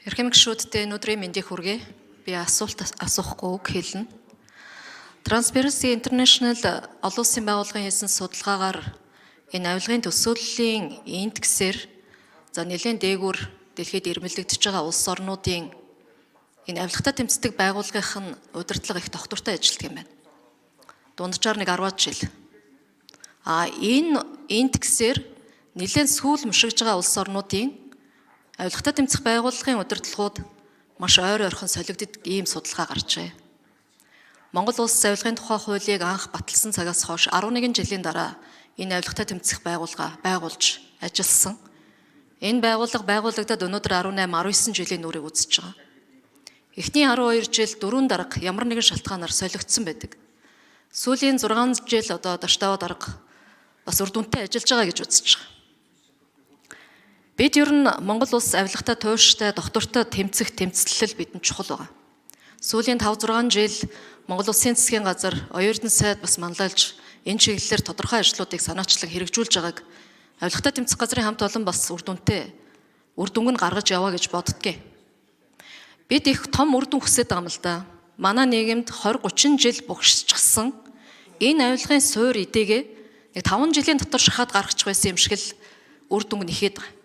Эрхэм гишүүддээ өнөөдрийн мэндийг хүргэе. Би асуулт асуухгүй үг хэлнэ. Transparency International олон улсын байгууллагын хийсэн судалгаагаар энэ авилгын төсөөллийн индексээр за нэлээд дээгүүр дэлхийд ирмэлэгдэж байгаа улс орнуудын энэ авилгатай тэмцдэг байгууллагынх нь удирдлага их тогтвортой ажилладаг юм байна. Дунджаар нэг 10 жил. А энэ индексээр нэлээд сүүл мушигж байгаа улс орнуудын авилгатай тэмцэх байгууллагын удирдлагууд маш ойр ойрхон солигддог ийм судалгаа гарчээ. Монгол улс авилгын тухай хуулийг анх баталсан цагаас хойш 11 жилийн дараа энэ авилгатай тэмцэх байгууллага байгуулж ажилласан. Энэ байгууллага байгуулагдаад өнөөдөр 18 19 жилийн нүрийг үзэж байгаа. Эхний 12 жил дөрвөн дарга ямар нэгэн шалтгаанаар солигдсон байдаг. Сүүлийн 6 жил одоо Даштава дарга бас үр дүнтэй ажиллаж байгаа гэж үзэж байгаа. Бид ер нь Монгол улс авилгатай туйштай, доктортой тэмцэх тэмцлэл бидэнд чухал байгаа. Сүүлийн 5 6 жил Монгол Улсын засгийн газар оюун сайд бас манлайлж энэ чиглэлээр тодорхой ажлуудыг санаачлан хэрэгжүүлж байгааг авилгатай тэмцэх газрын хамт олон бас үр дүнтэй үр дүнг нь гаргаж яваа гэж боддгийн. Бид их том үр дүн хүсэж байгаа юм л да. Манай нийгэмд 20 30 жил бугшчихсан энэ авилгын суур эдээгээ нэг 5 жилийн дотор шахаад гаргачих байсан юм шиг л үр дүнг нэхэд байгаа.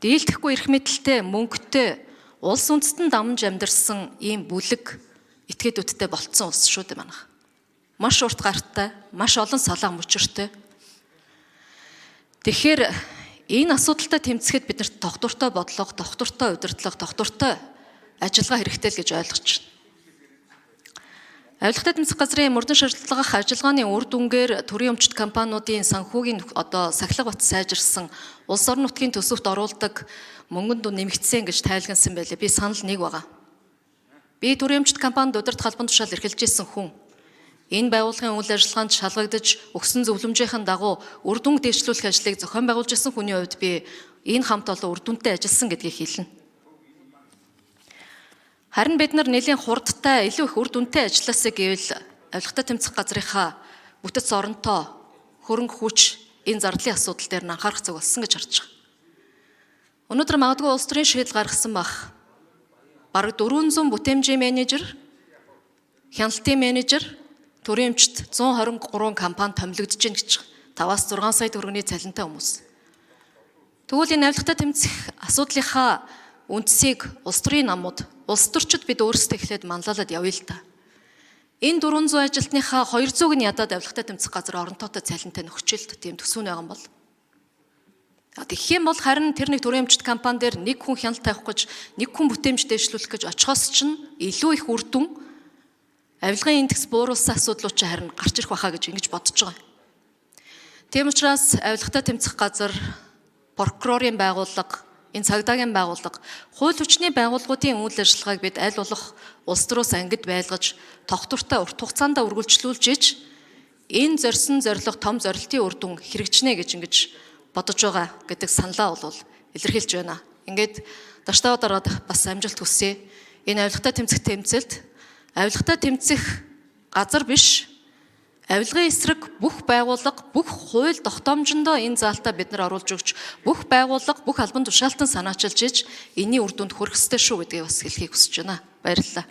Дийлдэхгүй эрх мэдэлтэй, мөнгөтэй, улс үндэстэн дамж амьдарсан ийм бүлэг этгээд үттэй болцсон улс шүү дээ манайх. Маш урт гартай, маш олон салаа мөчөртэй. Тэгэхээр энэ асуудалтай тэмцэхэд бид нарт тогтвортой бодлого, тогтвортой удирдлага, тогтвортой ажиллагаа хэрэгтэй л гэж ойлгож байна. Авилгатай тэмцэх газрын мөрдөн шаардлагах ажиллагааны үр дүнгээр төрийн өмчт компаниудын санхүүгийн одоо сахилга бат сайжирсан, улс орон нутгийн төсөвт оруулдаг мөнгөн дүн нэмэгдсэн гэж тайлгансан байлээ. Би санал нэг байгаа. Би төрийн өмчт компанид удирдах албан тушаал эрхэлж исэн хүн. Энэ байгууллагын үйл ажиллагаанд шалгагдаж өгсөн зөвлөмжийн дагуу үр дүнг дэвшлүүлэх ажлыг зохион байгуулж исэн хүний хувьд би энэ хамт олон үр дүнтэй ажилласан гэдгийг хэлнэ. Харин бид нар нэлийн хурдтай илүү их үр дүнтэй ажилласаа гэвэл авилгатай тэмцэх газрынхаа бүтэц оронтоо хөрөнгө хүч энэ зардлын асуудал дээр нь анхаарах зүг болсон гэж харж байгаа. Өнөөдөр магадгүй улс төрийн шийдэл гаргасан бах. Бараг 400 бүтээмжийн менежер, хяналтын менежер, төрийн өмчт 123 компани томилогдож байна гэж. 5-аас 6 сая төгрөгийн цалинтай хүмүүс. Тэгвэл энэ авилгатай тэмцэх асуудлынхаа үндсийг улс төрийн намууд, улс төрчид бид өөрсдөө эхлээд манлайлаад явъя л та. Энэ 400 ажилтныхаа 200-г нь ядаад авилгатай тэмцэх газар оронтоотой цалинтай нөхчөлт тийм төсөв байгаа юм бол. Тэгэх юм бол харин тэр нэг төрийн өмчт компани дээр нэг хүн хяналт тавих гэж, нэг хүн бүтээмж дэвшлүүлэх гэж очихоос чинь илүү их үр дүн авилгын индекс бууруулсан асуудлууд чинь харин гарч ирэх байхаа гэж ингэж бодож байгаа. Тийм учраас авилгатай тэмцэх газар, прокурорын байгууллага, энэ цагдаагийн байгууллага, хууль хүчний байгууллагуудын үйл ажиллагааг бид аль болох улс төрөөс ангид байлгаж, тогтвортой урт хугацаанд үргэлжлүүлж иж энэ зорьсон зорилго том зорилтын үр дүн хэрэгжинэ гэж ингэж бодож байгаа гэдэг саналаа бол илэрхийлж байна. Ингээд Даштава дараад бас амжилт хүсье. Энэ авилгатай тэмцэх тэмцэлд авилгатай тэмцэх газар биш, авилгын эсрэг бүх байгууллага, бүх хууль тогтоомжондоо энэ заалтаа бид нар оруулж өгч, бүх байгууллага, бүх албан тушаалтан санаачилж иж энэний үр дүнд хүрэх ёстой шүү гэдгийг бас хэлхийг хүсэж байна. Баярлалаа.